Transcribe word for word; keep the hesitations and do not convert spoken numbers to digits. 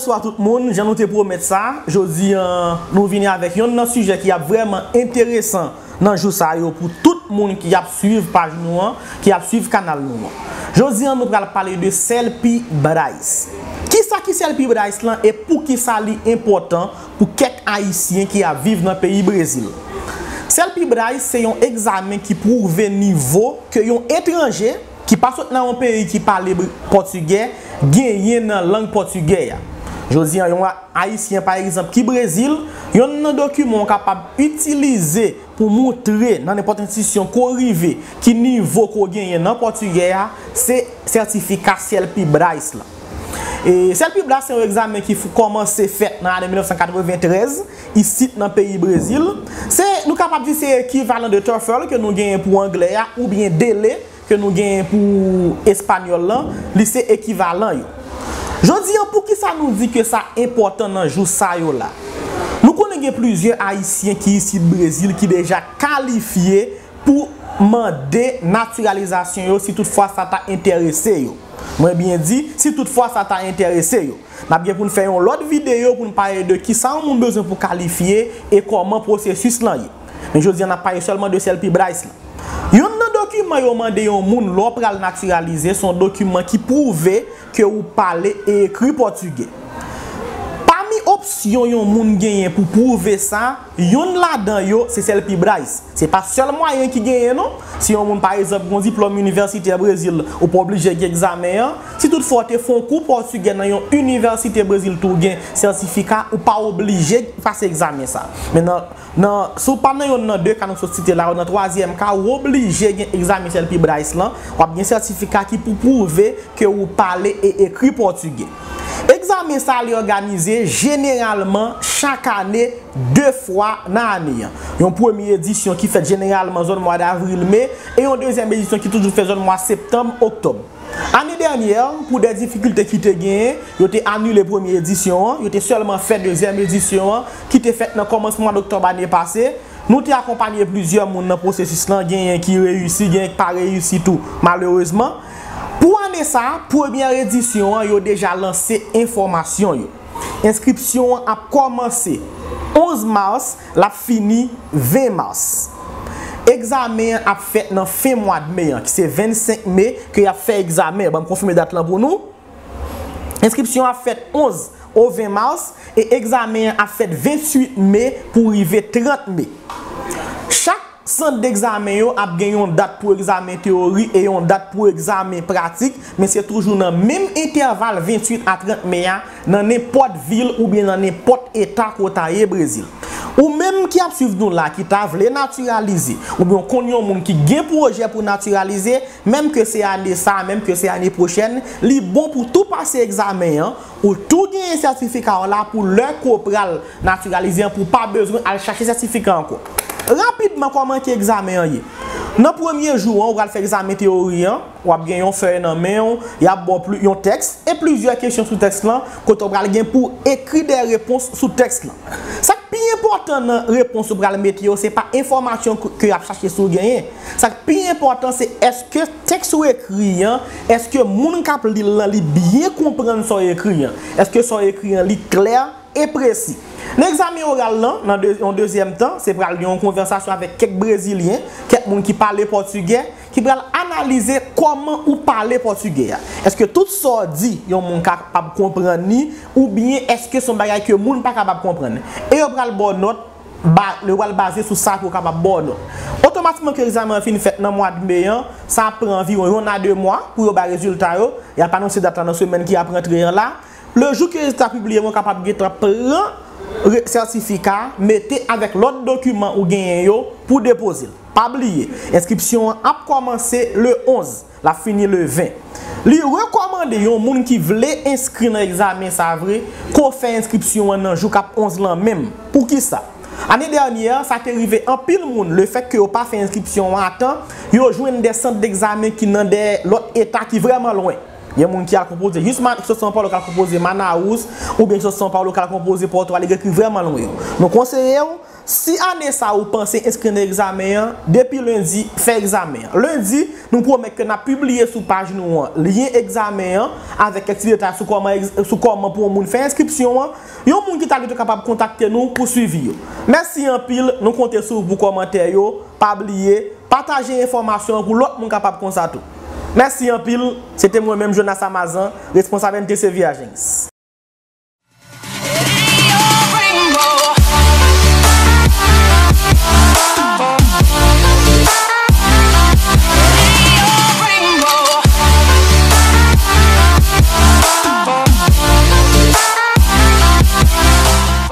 Bonswa tout moun, jan nou te pwomèt sa, jodi an nou vini avèk yonn nan sijè ki ap vrèman enteresan nan jou sa yo pou tout moun ki ap swiv paj nou an, ki ap swiv kanal nou an. Jodi an nou pral pale de Selpi Bryce. Kisa ki Selpi Bryce lan e poukisa li enpòtan pou kèk Ayisyen ki ap viv nan peyi Brezil? Selpi Bryce se yon egzamen ki pwouve nivo ke yon etranje ki pa sot nan yon peyi ki pale br- pòtigè genyen nan lang pòtigè a. Jodi an, yon Ayisyen, pa egzanp, ki Brezil, yonn nan dokiman w kapab itilize pou moutre nan nenpòt enstitisyon ko rive ki nivo ko genyen nan pòtigè a, se sètifika Selpi Bryce la. E Selpi Bryce se yon egzamen ki f- kòmanse fèt nan ane mil nèf san katreventrèz, isit nan peyi Brezil. Se, nou kapab di se ekivalan de TOEFL ke nou genyen pou anglè a, oubyen DELE ke nou genyen pou espanyòl lan, li se ekivalan yo. Jodi an, poukisa nou di ke sa enpòtan nan jou sa yo la? Nou konnen gen plizyè Ayisyen ki isit Brezil ki deja kalifye pou mande natiralizasyon yo si toutfwa sa ta enterese yo. Mwen byen di, si toutfwa sa ta enterese yo. N ap gen pou n fè yon lòt videyo pou n pale de kisa yon moun bezwen pou kalifye e kòman pwosesis lan ye. Men jodi an, n ap pale sèlman de Selpi Bryce lan. Yonn nan dokiman yo mande yon moun lè w pral natiralize, se yon dokiman ki pwouve ke ou pale e ekri pòtigè. Pami opsyon yon moun genyen pou pwouve sa, yonn ladan yo se Selpi Bryce. Se pa sèl mwayen ki genyen non. Si yon moun, pa egzanp, gen yon diplòm inivèsitè Brezil, ou pa oblije gen egzamen an. Si toutfwa w te fè yon kou pòtigè nan yon inivèsite Brezil tou gen sètifika, ou pa oblije pase egzamen sa. Men nan, nan, si w pa nan yonn nan de ka nou sot site la yo, nan twazyèm ka, ou oblije gen egzamen Selpi Bryce lan, w ap gen sètifika ki pou pwouve ke ou pale e ekri pòtigè. Egzamen sa a, li òganize jeneralman chak ane, de fwa nan ane an. Yon premye edisyon ki fèt jeneralman zòn mwa davril, me, e yon dezyèm edisyon ki toujou fèt zòn mwa septanm, oktòb. Ane dènyè, pou de difikilte ki te genyen, yo te anile premye edisyon an, yo te sèlman fè dezyèm edisyon an, ki te fèt nan kòmansman mwa doktòb ane pase. Nou te akonpanye plizyè moun nan pwosesis lan, genyen ki reyisi, genyen ki pa reyisi tou, malerezman. Pou ane sa a, premyè edisyon an, yo deja lanse enfòmasyon yo. Enskripsyon an ap kòmanse onz mas, l ap fini ven mas. Egzamen an ap fèt nan fen mwa d me an, ki se vennsenk me ke y ap fè egzamen an. Ban m konfime dat lan pou nou. Enskripsyon an ap fèt onz o ven mas e egzamen an ap fèt venntuit me pou rive trant me. Chak sant degzamen yo ap gen yon dat pou egzamen teyori e yon dat pou egzamen pratik, men se toujou nan menm entèval venntuit a trant me a, nan nenpòt vil oubyen nan nenpòt eta ke w ta ye Brezil. Ou menm ki ap swiv nou la, ki ta vle natiralize, oubyen w konn yon moun ki gen pwojè pou natiralize, menm ke se ane sa a, menm ke se ane pwochèn, li bon pou tou pase egzamen an, ou tou genyen sètifika w la pou lè ke w pral natiralize an, pou w pa bezwen al chache sètifika ankò. Rapidman, kòman ke egzamen an ye? Nan premye jou an, ou pral fè egzamen teyori an, w ap gen yon fèy nan men w, y ap ba w pli- yon tèks e plizyè kesyon sou tèks lan, kote w pral gen pou w ekri de repons sou tèks lan. Sa k pi enpòtan nan repons ou pral mete yo, se pa enfòmasyon ke- ke y ap chache si w genyen. Sa k pi enpòtan, se èske tèks ou ekri an, èske moun k ap li l lan, li byen konprann sa w ekri an? Èske sa w ekri an, li klè e presi? Nan egzamen oral lan, nan de- yon dezyèm tan, se pral gen yon konvèsasyon avèk kèk Brezilyen, kèk moun ki pale pòtigè, ki pral analize kòman ou pale pòtigè a. Èske tout sa w di, yon moun kapab konprann li, oubyen èske se yon bagay ke moun pa kapab konprann? E yo pral ba w nòt, ba- yo pral baze sou sa pou yo kapab ba w nòt. Otomatikman ke egzamen an fin fèt nan mwa d me an, sa ap pran anviwon yon a de mwa pou yo bay rezilta yo. Y ap anonse dat la nan semèn ki ap rantre an la. Le jou ke rezilta pibliye, mwen kapab gentan pran re- sètifika, mete avèk lòt dokiman ou genyen yo pou depoze l. Pa bliye, enskripsyon an ap kòmanse le onz, l ap fini le ven. Li rekòmande yon moun ki vle enskri nan egzamen sa vre, ke w fè enskripsyon an nan jou k ap onz lan menm. Poukisa? Ane dènyè, sa te rive anpil moun, lefèt ke yo pa fè enskripsyon an a tan, yo jwenn de sant degzamen ki nan de lòt eta ki vrèman lwen. Gen moun ki al konpoze jis Sot São Paulo, ki al konpoze Manaus, oubyen Sot São Paulo, ki al konpoze Porto Alegre, ki vrèman lwen yo. Nou konseye w, si ane sa ou panse enskri nan egzamen an, depi lendi, fè egzamen an. Lendi, nou pwomèt ke n ap pibliye sou paj nou an lyen egzamen an avèk kèk ti detay sou kòman, sou kòman pou yon moun fè enskripsyon an. Yon moun ki ta pito kapab kontakte nou pou swivi yo. Mèsi anpil, nou konte sou ou pou kòmantè yo. Pa bliye, pataje enfòmasyon an pou lòt moun kapab konsa tou. Mèsi anpil, se te mwen menm, Jonas Amazan, responsab N T C V Agency.